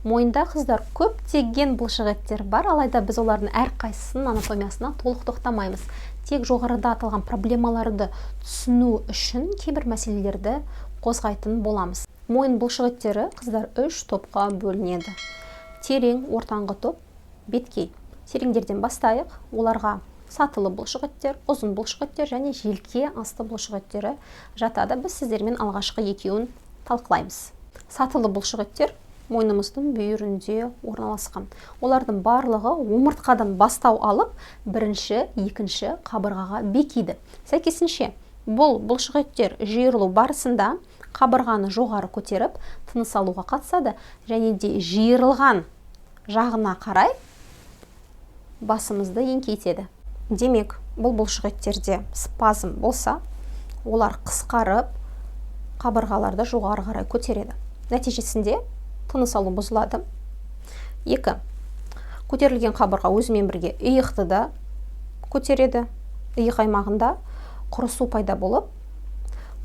Мойында, қыздар, көптеген бұлшықеттер бар, алайда біз олардың әрқайсысының анатомиясына толық тоқтамаймыз. Тек жоғарыда аталған проблемаларды түсіну үшін кейбір мәселелерді қозғайтын боламыз. Мойын бұлшықеттері, қыздар, үш топқа бөлінеді: терең, ортаңғы топ, беткей. Тереңдерден бастайық. Оларға сатылы бұлшықеттер, ұзын бұлшықеттер және желке асты бұлшықеттері жатады. Біз сіздермен алғашқы екеуін талқылаймыз. Сатылы бұлшықеттер мойнымыздың бүйірінде орналасқан. Олардың барлығы омыртқадан бастау алып, бірінші, екінші қабырғаға бекиді. Сәйкесінше, бұл бұлшықеттер жиырылу барысында қабырғаны жоғары көтеріп, тыныс алуға қатысады және де жиырылған жағына қарай басымызды еңкейтеді. Демек, бұл бұлшықеттерде спазм болса, олар қысқарып, қабырғаларды жоғары қарай көтереді. Нәтижесінде тыныс алу бұзылады. Екі, көтерілген қабырға өзімен бірге иықты да көтереді. Иық аймағында құрысу пайда болып,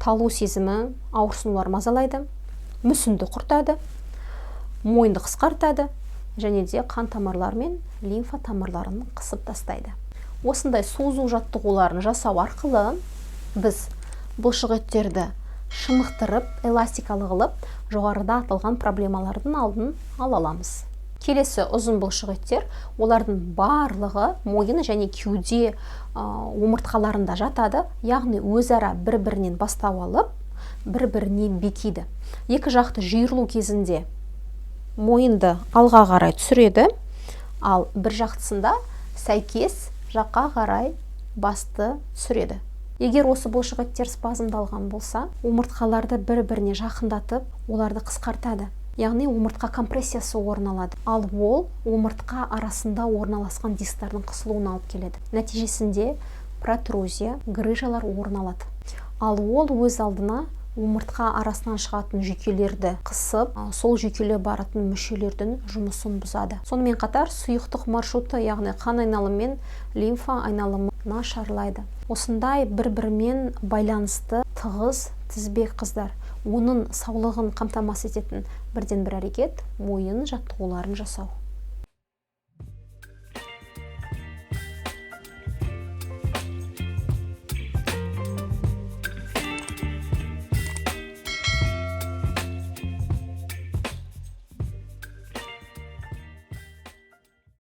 талу сезімі, ауырсынулар мазалайды, мүсінді құртады, мойынды қысқартады және де қан тамырлары мен лимфа тамырларын қысып тастайды. Осындай созу жаттығуларын жасау арқылы біз бұлшықеттерді шынықтырып, эластикалы қылып, жоғарыда аталған проблемалардың алдын ала аламыз. Келесі ұзын бұлшықеттер. Олардың барлығы мойын және кеуде омыртқаларында жатады, яғни өзара бір бірінен бастау алып, бір біріне бекиді. Екі жақты жиырылу кезінде мойынды алға қарай түсіреді, ал бір жақтысында сәйкес жаққа қарай басты түсіреді. Егер осы бұлшықеттер спазмдалған болса, омыртқаларды бір біріне жақындатып, оларды қысқартады, яғни омыртқа компрессиясы орын алады. Ал ол омыртқа арасында орналасқан дисктардың қысылуына алып келеді. Нәтижесінде протрузия, грыжалар орын алады. Ал ол өз алдына омыртқа арасынан шығатын жүйкелерді қысып, сол жүйкелер баратын мүшелердің жұмысын бұзады. Сонымен қатар сұйықтық маршруты, яғни қан айналымы мен лимфа айналымы нашарлайды. Осындай бір бірімен байланысты тығыз тізбек, қыздар. Оның саулығын қамтамасыз ететін бірден бір әрекет – мойын жаттығуларын жасау.